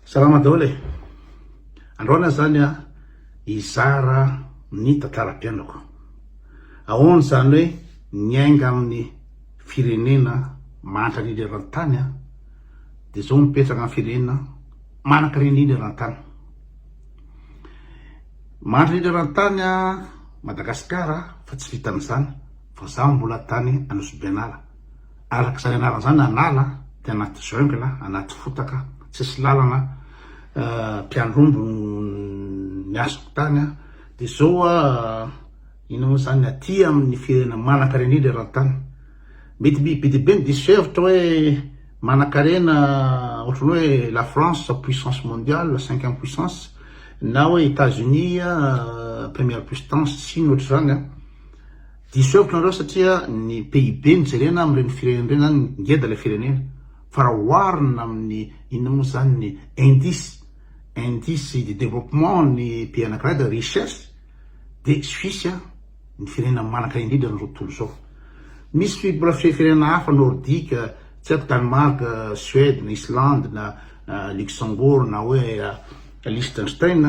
Salama daholo e! Androany aho zany a hizara ny tantaram-piainako. Ahoana izany hoe niainga amin'ny firenena mahantra indrindra eran-tany aho dia izao mipetraka amin'ny firenena manankarena indrindra eran-tany. Mahantra indrindra eran-tany Madagasikara fa tsy vitan'izany fa zaho mbola tany Anosibenala. Araka izany anarana izany an'ala dia anaty jungle, anaty fotaka, tsisy lalana, mpiandry omby no niasako tany dia izao aho inona moa izany aty amin'ny firenena manankarena indrindra eran-tany. Mety be dia be ny diso hevitra hoe manankarena ohatran'ny hoe la France puissance mondiale, cinquième puissance na hoe Etats-Unis première puissance, Chine ohatr'izany an. Diso hevitra nareo satria ny PIB no jerena amin'ireny firenena ireny zany ngeda ilay firenena fa raha oharina amin'ny inona moa zany ny indice indice de développement ny pays anakiray de richesse de Suisse ny firenena manankarena indrindra amin'izao tontolo izao. Misy mbola firenena hafa nordique tsy haiko Danemark, Suède na Islande na Luxembourg na hoe Liechtenstein.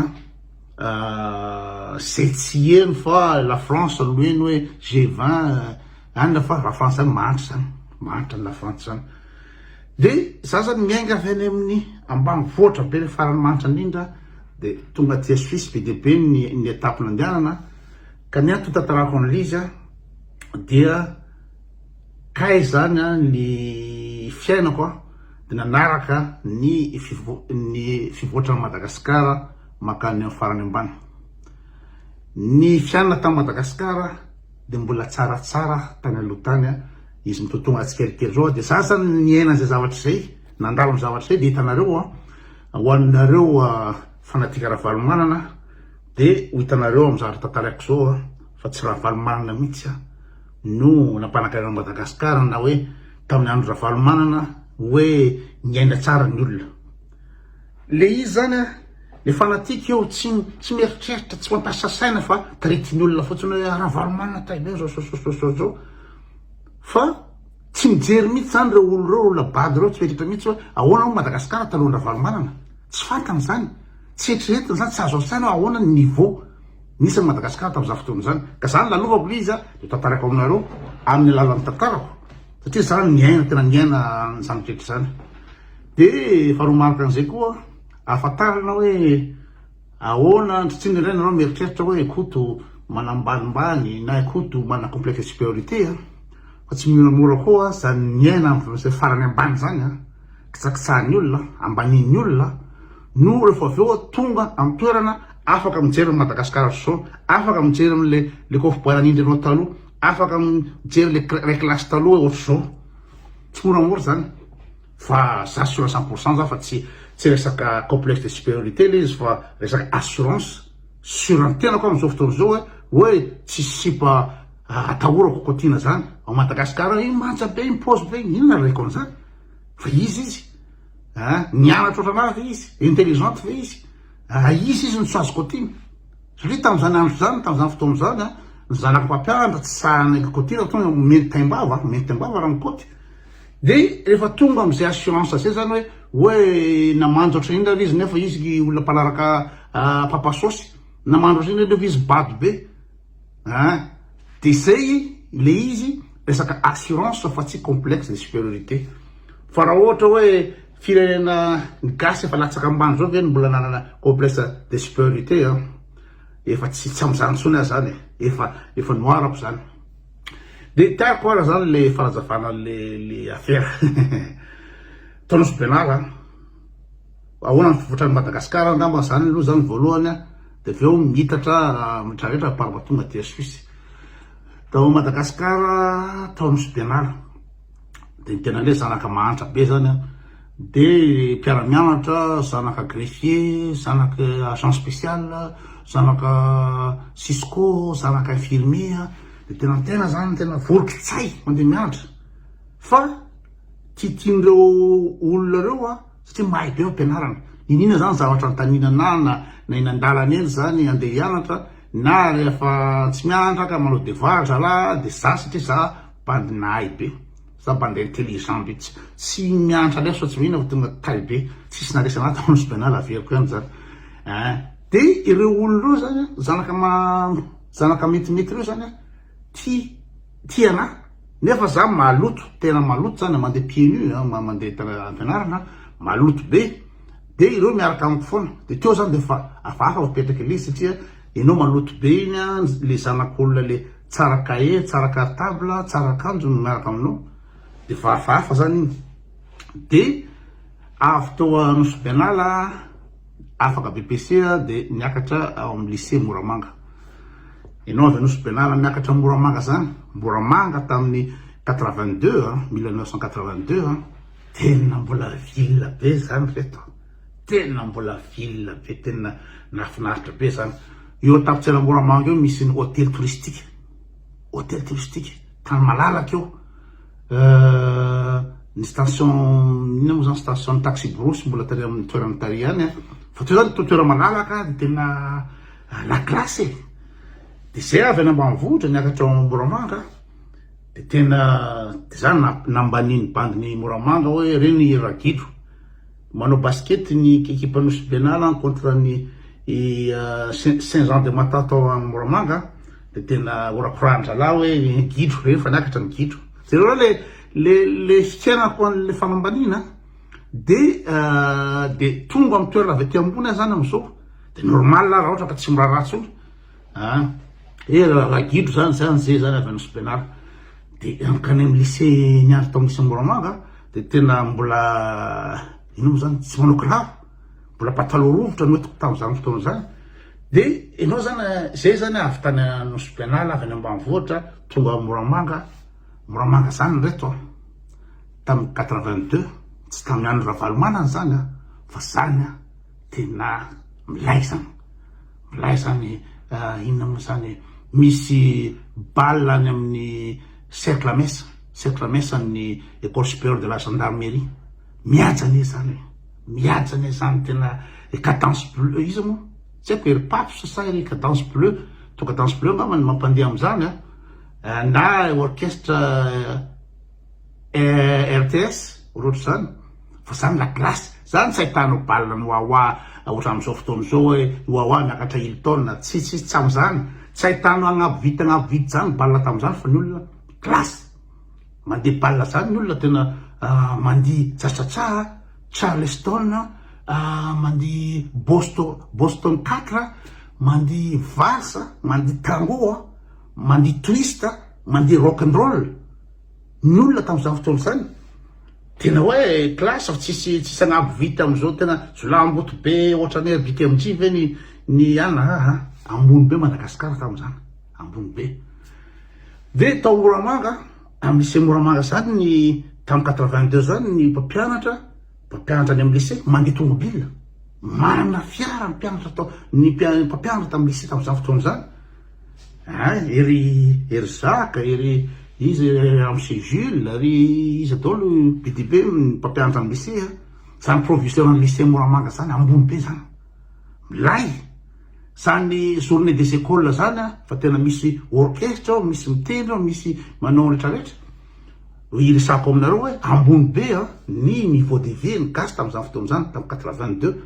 Zay tsy heno fa la France no heno hoe G 20 any fa la France zany mahantra zany, mahantra ny la France zany. De za zany miainga avy any amin'ny ambanivohitra be le farany mahantra indrindra de tonga aty Suisse be dia be ny ny étape nandehanana ka ny ahy tontantarako an'ilay izy dia kay zany ny fiainako de nanaraka ny fivo- ny fivoatran'i Madagasikara mankany amin'ny farany ambany. Ny fiainana tany Madagasikara dia mbola tsaratsara tany aloha tany, izy mitotonga tsikelikely zao, dia za zany niaina an'izay zavatra izay, nandalo ny zavatra izay dia hitanareo an, ho anareo fanatika Ravalomanana dia ho hitanareo amin'ny zavatra tantaraiko zao an, fa tsy Ravalomanana mihitsy an no nampanankarena an'i Madagasikara na hoe tamin'ny andro Ravalomanana hoe niaina tsara ny olona. Le izy zany a, le fanatique eo tsy tsy mieritreritra, tsy mampiasa saina fa taritin'ny olona fotsiny hoe ah, Ravalomanana tay be zao zao zao zao zao. Fa tsy mijery mihitsy zany reo olo reo, olona bado reo, tsy mieritreritra mihitsy hoe ahoana moa Madagasikara talohan'i Ravalomanana. Tsy fantany zany, tsy eritreretiny zany, tsy azo an-tsaina hoe ahoana ny niveau nisy an'i Madagasikara tamin'izany fotoana izany. Ka zany lalovako le izy a, de tantaraiko aminareo amin'ny alalan'ny tantarako satria za niaina, tena niaina an'izany rehetra izany. Dia faharoa marika an'izay koa, ahafantarana hoe ahoana, tsy indraindray nareo mieritreritra hoe Koto manambanimbany na Koto manana complexe de supériorité an, fa tsy moramora koa zany miaina amin'izay farany ambany zany an, kitsakitsahan'ny olona, ambanian'ny olona, no rehefa avy eo tonga amin'ny toerana afaka mijery an'i Madagasikara zao, afaka mijery an'le le kôfy nanindry anao taloha, afaka mijery le ray kilasy taloha ohatr'izao, tsy moramora zany. Fa za sur à 100% za fa tsy tsy resaka complexe de supériorité le izy fa resaka assurance sur ny tenako aho amizao fotoana izao hoe hoe tsisy sipa atahorako kotiana zany ao Madagascar iny manja be iny pose be iny inona raiko an'izany fa izy izy a nianatra ohatran'ahy ve izy intelligente ve izy a izy izy no tsy azo kotiana satria tamin'izany andro izany tamin'izany fotoana izany a ny zanako mpampianatra tsy sahy hanaiky kotiana tonga omeny taimbava omeny taimbava raha mikoty De rehefa tonga amzay assurance zay zany hoe hoe namanjo ohatran'inona ary izy nefa izy olona mpanaraka papa sosy, namanjo ohatran'inona nefa izy bado be an! De zay le izy resaka assurance fa tsy complexe de supériorité. Fa raha ohatra hoe firenena ny gasy efa latsaka ambany zao ve no mbola nanana complexe de supériorité an! Efa tsy tsy amzany intsony aho zany e, efa efa noarako zany. De tiako ara zany le fanazavana le le affaire tao Nosy Benala an, ahoana ny fivoatran'i Madagascar angamba zany aloha zany voalohany an, de avy eo miitatra mitraretra par mba tonga aty Suisse. Tao Madagascar tao Nosy Benala de ny tena le zanaka mahantra be zany an, de mpiara-mianatra zanaka greffier, zanaka agent spécial, zanaka cisco, zanaka infirmier. De tena tena zany tena vorokitsay mandeha mianatra fa tiatian'ireo olona reo a satria mahay be ampianarana ninina zany zavatra antanina na na na eny andalana eny zany andeha hianatra na rehefa tsy mianatra ka manao devoir zala de za satria za bandy nahay be. Za bandy intelligent be tsy tsy mianatra leso fa tsy mihina fa tonga tay be tsisy naharesy anah tao Nosy Benala averiko ihany zany ein de ireo olona ireo zany an zanaka ma zanaka metimety ireo zany an tia tia anah nefa za maloto tena maloto zany mandeha pieds nus an mandeha ampianarana maloto be de ireo miaraka amiko foana de teo zany de efa hafahafa mipetraka ilay izy satria enao maloto be iny an le zanak'olona le Tsara cahier, tsara cartable, tsara akanjo no miaraka aminao de efa hafahafa zany iny. De avy tao Nosy Benala afaka BEPC de niakatra ao amin'ny lycée Moramanga. Ianao avy Nosy Benala miakatra Moramanga zany, Moramanga tamin'ny 82 an, 1982 an, tena mbola ville be zany reto. Tena mbola ville be, tena nahafinaritra be zany. Eo an-tampon-tsena Moramanga eo misy ny hôtel touristique, hôtel touristique, tany malalaka eo. Ny station, inona moa zany station ny taxi brousse mbola tary amin'ny toerana tary ihany an. Fa teo zany toerana malalaka de tena la classe e. De zay avy any ambanivohitra niakatra ao Moramanga de tena de zany nambanin'ny bandin'i Moramanga hoe reny ragidro. Manao basket ny ekipa Nosy Benala contre ny Saint Jean de Mata tao Moramanga de tena horakorahan-dralahy hoe gidro reny fa niakatra ny gidro. Jereo raha le le le fiainako an'le fanambaniana de de tonga amin'ny toerana avy aty ambony aho zany am'zao de normal raha ohatra ka tsy miraharaha intsony. Ah, eh ragidro zany zany ze zany avy any Nosy Benala de nankany amin'ny lycée niandry tao amin'ny lycée Moramanga de tena mbola ino moa zany tsy manao kiraro mbola pataloha rovitra no entiko tamin'izany fotoana izany de enao zany zay zany avy tany Nosy Benala avy any ambanivohitra tonga Moramanga Moramanga zany reto a tamin'ny 82 tsy tamin'ny andro Ravalomanana zany a fa zany a tena milay zany Milay zany inona moa zany misy bal any amin'ny cercle mesa cercle mesa ny école supérieure de la gendarmerie mihaja anie zany e mihaja anie zany tena cadence bleu iza moa tsy haiko ery paps sa ery cadence bleu to cadence bleu angamba ny mampandeha am'zany a na orchestre RTS ohatrohatr'izany fa zany la classe zany tsy ahitanao bal ny wawa ohatran'izao fotoana izao hoe ny wawa miakatra Hilton tsy tsy tsy am'zany tsy ahitanao agnabo vita agnabo vita zany bal tam'zany fa ny olona classe mandeha bal zany ny olona tena mandihy tsatsatsa charleston mandihy boston boston quatre mandihy valse mandihy tango mandihy twist mandihy rock and roll Ny olona tamin'izany fotoana izany tena hoe classe fa tsisy tsisy agnabo vita amin'izao tena jiolahimboto be ohatran'ny hoe BTMJ ve ny ny anona aa ambony be Madagascar tamin'izany ambony be de tao Moramanga amin'ny lycée Moramanga zany ny tamin'ny 82 zany ny mpampianatra mpampianatra any amin'ny lycée mandeha tomobile manana fiara ny mpianatra tao ny mpampianatra tamin'ny lycée tamin'izany fotoana izany Ein, ery ery Jacques, ery iza ramose Jules, ery iza daholo be dia be ny mpampianatra ny lycée a, zany proviseur ny lycée Moramanga zany ambony be zany, milay, zany journée des écoles zany a, fa tena misy orchestre ao, misy mitendry ao, misy manao retraretra, iresahako aminareo hoe ambony be a ny niveau de vie ny gasy tamin'izany fotoana izany, tamin'ny 82,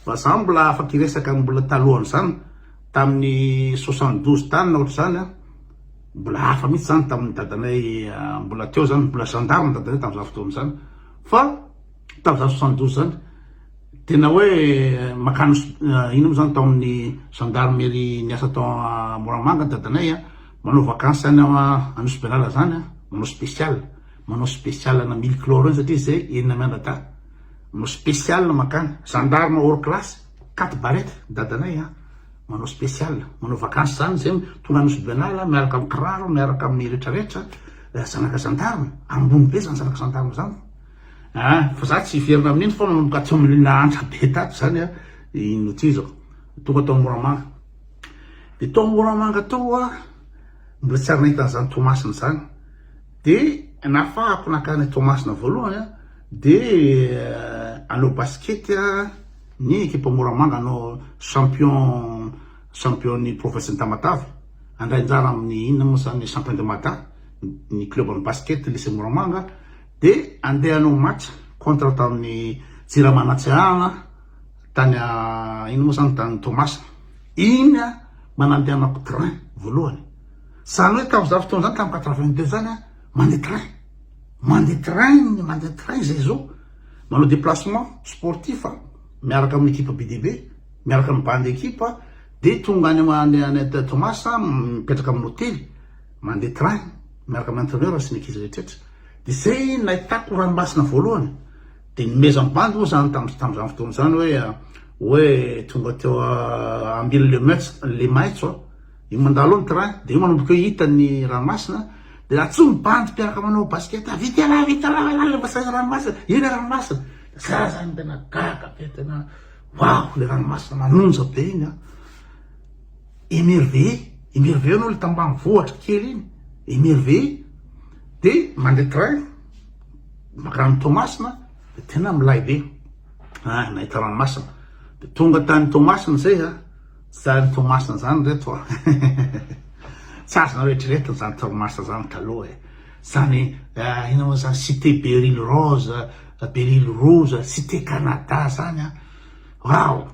fa za mbola afaka hiresaka mbola talohan'izany. Tamin'ny 72 tany na ohatr'izany an, mbola hafa mihitsy zany tamin'ny dadanay mbola teo zany, mbola gendarme dadanay tamin'izany fotoana izany, fa tamin'izany 72 zany, tena hoe makany ino moa zany tao amin'ny gendarmerie niasa tao Moramanga ny dadanay an, manao vacances any Anosy Benala zany an, manao spécial, manao spécial ana mille kilao reny satria zay enina mianadahy, manao spécial makany, gendarme hors classe. Quatre barrettes dadanay a, manao spécial, manao vacances zany zay tonga any Nosy Benala miaraka amin'ny kiraro, miaraka amin'ny retraretra, zanaka gendarme, ambony be zany zanaka gendarme zany ah, fa za tsy hiverina amin'iny fa manomboka aty amin'ny nahantra be tato zany a, iny no tohizako, tonga tao Moramanga, de tao Moramanga tao a, mbola tsy ary nahita an'izany Toamasina zany, de nahafahako nankany Toamasina voalohany a, de hanao basket a. Ny ekipa Moramanga no champion champion ny province ny Tamatave, handray anjara amin'ny inona moa zany champion de Mada ny club ny basket lycée Moramanga. De andeha hanao match contre tamin'ny Jirama Antsiranana tany ino moa zany tany Toamasina. Iny a mba nandehanako train voalohany. Zany hoe tamin'izany fotoana izany tamin'ny 82 zany a mandeha train. Mandeha train, mandeha train zay zao. Manao déplacement sportif miaraka amin'ny ekipa be dia be, miaraka amin'ny bande ekipa de tonga any any any Toamasina mipetraka amin'ny hotely, mandeha train miaraka amin'ny entraineur sy ny ankizy rehetra. De zay nahitako ranomasina voalohany. De nomezan'ny bandy moa zany tam tam'zany fotoana zany hoe hoe tonga teo Ambila le maitso le maitso a, io mandalo eo ny train de io manomboka eo hita ny ranomasina de antsoy ny bandy mpiaraka manao basket, vita elah vita elah elah le bassin ranomasina, io le ranomasina, za zany tena gaga be tena waouh le ranomasina manonja be iny a, emerveillé, emerveillé anao le tambanivohitra kely iny, emerveillé, de mandeha train mankany Toamasina de tena milay be, ah nahita ranomasina, de tonga tany Toamasina zay a, zany Toamasina zany reto a, tsy azonareo eritreretina zany Toamasina zany taloha e, zany inona moa zany cité Beryl Rose, Beryl Rouge, cité Canada zany a, waouh,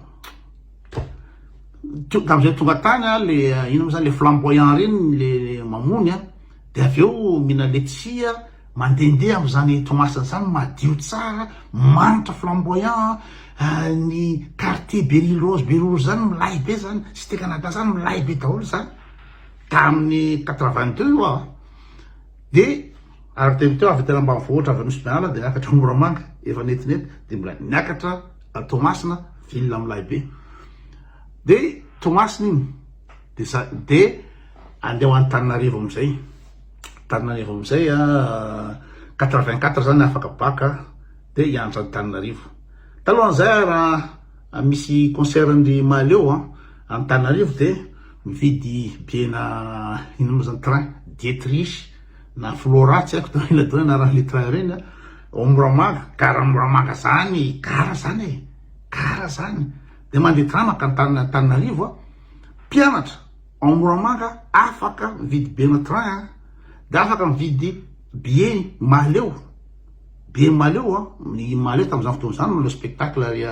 tamizay tonga tany a le inona moa zany le flamboyant reny le mamony a, de avy eo mihina letchis Mandehandeha amin'izany Toamasina izany madio tsara, manitra flamboyant, ny quartier Beryl Rose Beryl Rouge zany milay be zany, cité Canada zany milay be daholo zany, tamin'ny 82 io aho, de ary teny teo avy teny ambanivohitra avy Nosy Beala de niakatra Moramanga, efa netinety de mbola niakatra Toamasina ville milay be, de Toamasina iny de za de andeha ho Antananarivo amizay. Antananarivo amizay a, 84 zany afaka bac de hianatra Antananarivo. Talohan'izay raha misy concert ndry Mahaleo a Antananarivo de mividy billet na ino moa zany train Dietrich na Flora tsy haiko daholo daholo anaran'le train reny a, ao Moramanga, gara Moramanga zany gara zany e, gara zany, de mandeha train maka Antananarivo a, mpianatra. Ao Moramanga afaka mividy billet train a, de afaka mividy billet Mahaleo, billet Mahaleo a, ny Mahaleo tamin'izany fotoana izany manao spectacle ary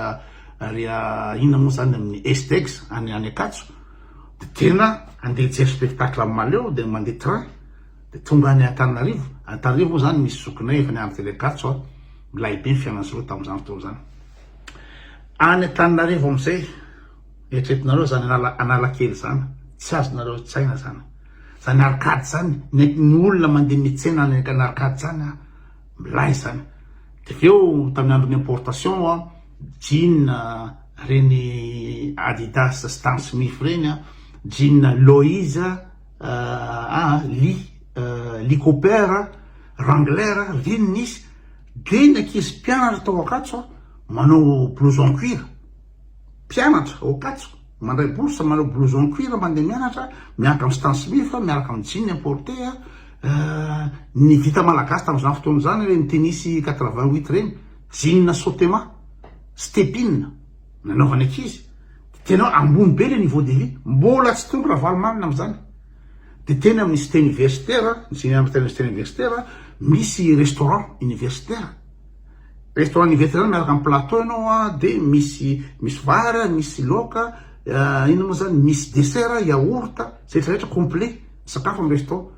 ary inona moa zany amin'ny Estex any any Ankatso, de tena andeha hijery spectacle amin'ny Mahaleo de mandeha train de tonga any Antananarivo, Antananarivo moa zany misy zokinay efa niandry teny Ankatso a, milay be ny fiainan'izy ireo tamin'izany fotoana izany. Any Antananarivo amin'izay. Eritreretinareo zany anala Analakely zany, tsy azonareo an-tsaina zany. Zany arcade zany, ny ny olona mandeha miantsena any an'arcade zany an, milay zany. De avy eo tamin'ny andron'ny importation an, jean reny Adidas Stan Smith reny an, jean Lois ah Lee Lee Cooper, Wrangler, reny nisy. De ny ankizy mpianatra tao Ankatso an, manao blouson cuir. Mpianatra ao Ankatso, mandray bourse, manao blouson cuir mandeha mianatra, miaraka amin'ny Stan Smith, miaraka amin'ny jean importé, ny vita malagasy tamin'izany fotoana izany ireny tennis 88 ireny, jean Sotema, Stepin, nanaovan'ny ankizy, de tena hoe ambony be le niveau de vie, mbola tsy tonga Ravalomanana amin'izany, de teny amin'ny cité universitaire, ny teny amin'ny cité universitaire, misy restaurant universitaire. Restaurant universitaire zany miaraka am plateau ianao a de misy misy vary misy laoka inona moa zany misy dessert yaourt zay rehetra rehetra complet sakafo am resto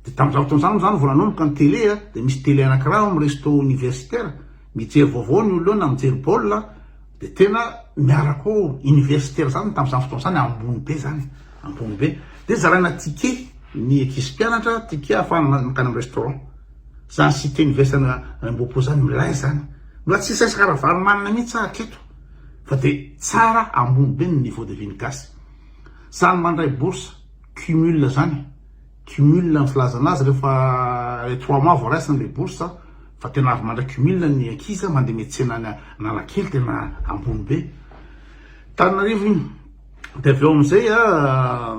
de tamzany fotoana zany moa zany vao nanomboka ny télé a de misy télé anakiray ao am resto universitaire mijery vaovao ny olona eo na mijery baolina de tena miaraka ao universitaire zany tamzany fotoana zany ambony be zany ambony be de zaraina ticket ny ankizy mpianatra ticket ahafahana mankany am restaurant. Zany cité universitaire Ambohipo zany milay zany. Mbola tsisy resaka Ravalomanana mihitsy aho hatreto fa de tsara ambony be ny niveau de vie ny gasy. Zany mandray bourse, cumul zany, cumul ny filazana azy rehefa le trois mois vao raisina le bourse fa tena avy mandray cumul ny ankizy mandeha miantsena any Analakely tena ambony be. Tananarivo iny. De avy eo amizay a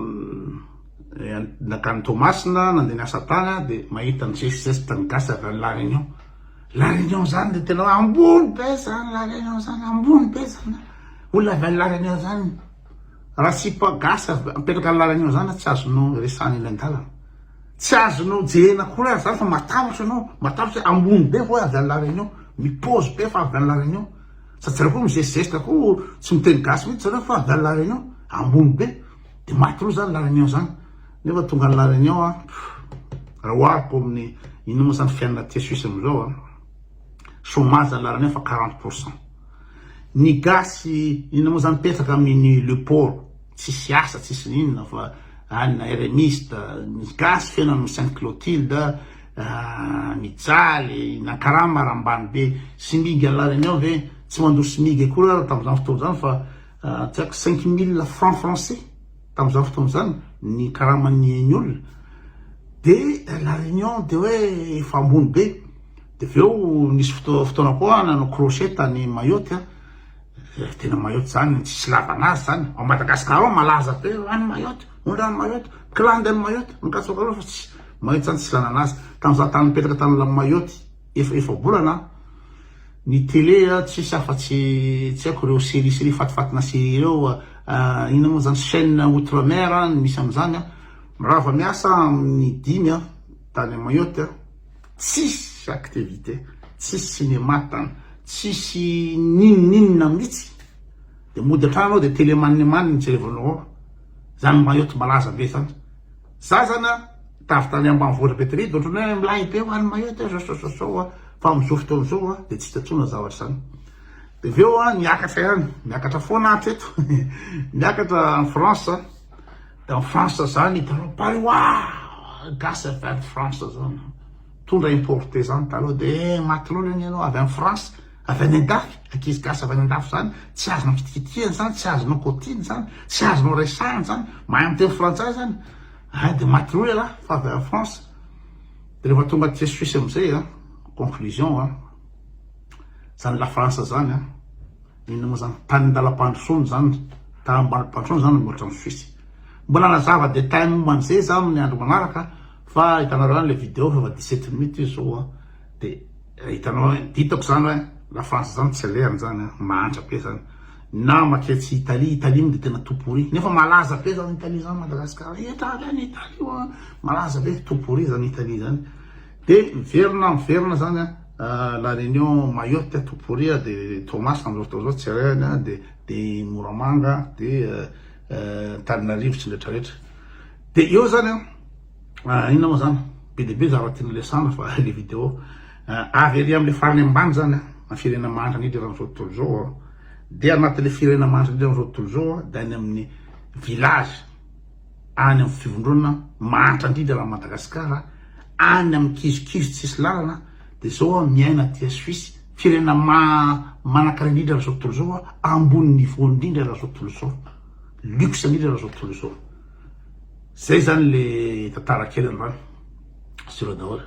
Nankany Toamasina, nandeha niasa tany aho dia mahita ny geste ny gasy avy any La Réunion. La Réunion zany dia tena hoe ambony be zany La Réunion zany, ambony be zany. Olona avy any La Réunion zany, raha sipa gasy avy mipetraka any La Réunion zany tsy azonao resahana eny an-dalana. Tsy azonao jerena akory ary zany fa matahotra anao, matahotra hoe ambony be hoy avy any La Réunion, mi-pose be fa avy any La Réunion. Sady zareo koa mi-geste koa tsy miteny gasy mihitsy zareo fa avy any La Réunion, ambony be. De maty loha zany La Réunion zany. Nefa tonga any La Réunion an, raha ohariko amin'ny inona moa zany fiainana aty Suisse amizao an, chômage any La Réunion efa 40%. Ny gasy inona moa zany mipetraka amin'iny le port. Tsisy asa tsisy n'inona fa any RMiste, ny gasy feno any Sainte Clotilde, mijaly, nankarama ary ambany be, smig à la Réunion ve tsy mandoa smig akory ary tamin'izany fotoana izany fa tsy haiko 5000 francs français tamin'izany fotoana izany ny karaman'ny ny olona, de la Réunion de hoe efa ambony be, de avy eo nisy fotoana koa nanao crochet tany Mayotte aho. Eh, tena Mayotte zany tsisy lavana azy zany. Ao Madagascar ao malaza be any Mayotte, ondra any Mayotte, clan any Mayotte, mikatsoka aloha fa tsy Mayotte zany tsy lanana azy. Tamin'izaho tany nipetraka tany la Mayotte efa efa-bolana ny télé tsisy afa-tsy tsy haiko ireo série série fatifatina série ireo inona moa zany chaîne outre-mer ny misy amin'izany. Mirava miasa amin'ny dimy tany Mayotte. Tsisy activité, tsisy cinéma tany, tsisy n'inon'inona mihitsy, de mody an-trano ao de télé manimaniny no jerevanao ao, zany Mayotte malaza be zany, za zany an, tavy tany ambanivohitra be tery de ohatran'ny hoe milay be ho any Mayotte zao zao zao zao an, fa amizao fotoana zao an de tsy hita intsony zany zavatra zany, de avy eo an niakatra ihany, miakatra foana aho hatreto, miakatra en France. Dans France zany hitanao Paris waah gasy avy any France zany mitondra importé zany taloha de maty lola anie anao avy any France avy any andafy ankizy gasy avy any andafy zany tsy azonao kitikitihana zany tsy azonao kotiny zany tsy azonao resahana zany mahay miteny frantsay zany ah de maty lola ialahy fa avy any France de rehefa tonga aty Suisse amizay a conclusion a zany la France zany a Inona moa zany? Tany an-dalam-pandrosoana zany, tany ambanim-pandrosoana zany mihoatra ny Suisse. Mbola hanazava détail momba an'izay za amin'ny andro manaraka fa hitanareo ihany le vidéo fa efa 17 minutes izy zao an, de hitanao hoe, de hitako zany hoe la France zany tsy alehany zany an, mahantra be zany. Na maketsy Italie, Italie moa de tena tout pourri, nefa malaza be zany Italie zany Madagascar, etra avy any Italie io an, malaza be, tout pourri zany Italie zany. De miverina miverina zany an. La Réunion, Mayotte, Toporia, de Toamasina amizao fotoana zao tsy arehany de de Moramanga de Antananarivo sy ny rehetra rehetra. De eo zany an, inona moa zany, be dia be zavatra tiana resahana fa le vidéo avy ery amle farany ambany zany an, ny firenena mahantra indrindra eran'izao tontolo izao an, de anatin'le firenena mahantra indrindra am'izao tontolo izao an, de any amin'ny village any amin'ny fivondronana mahantra indrindra raha Madagasikara, any amin'ny kizokizo tsisy lalana, dia zao aho miaina aty Suisse, firenena manan-karena indrindra raha zao tontolo izao aho, ambony niveau indrindra raha zao tontolo izao, luxe indrindra raha zao tontolo izao. Zay zany le tantara kely androany. Sur daholo.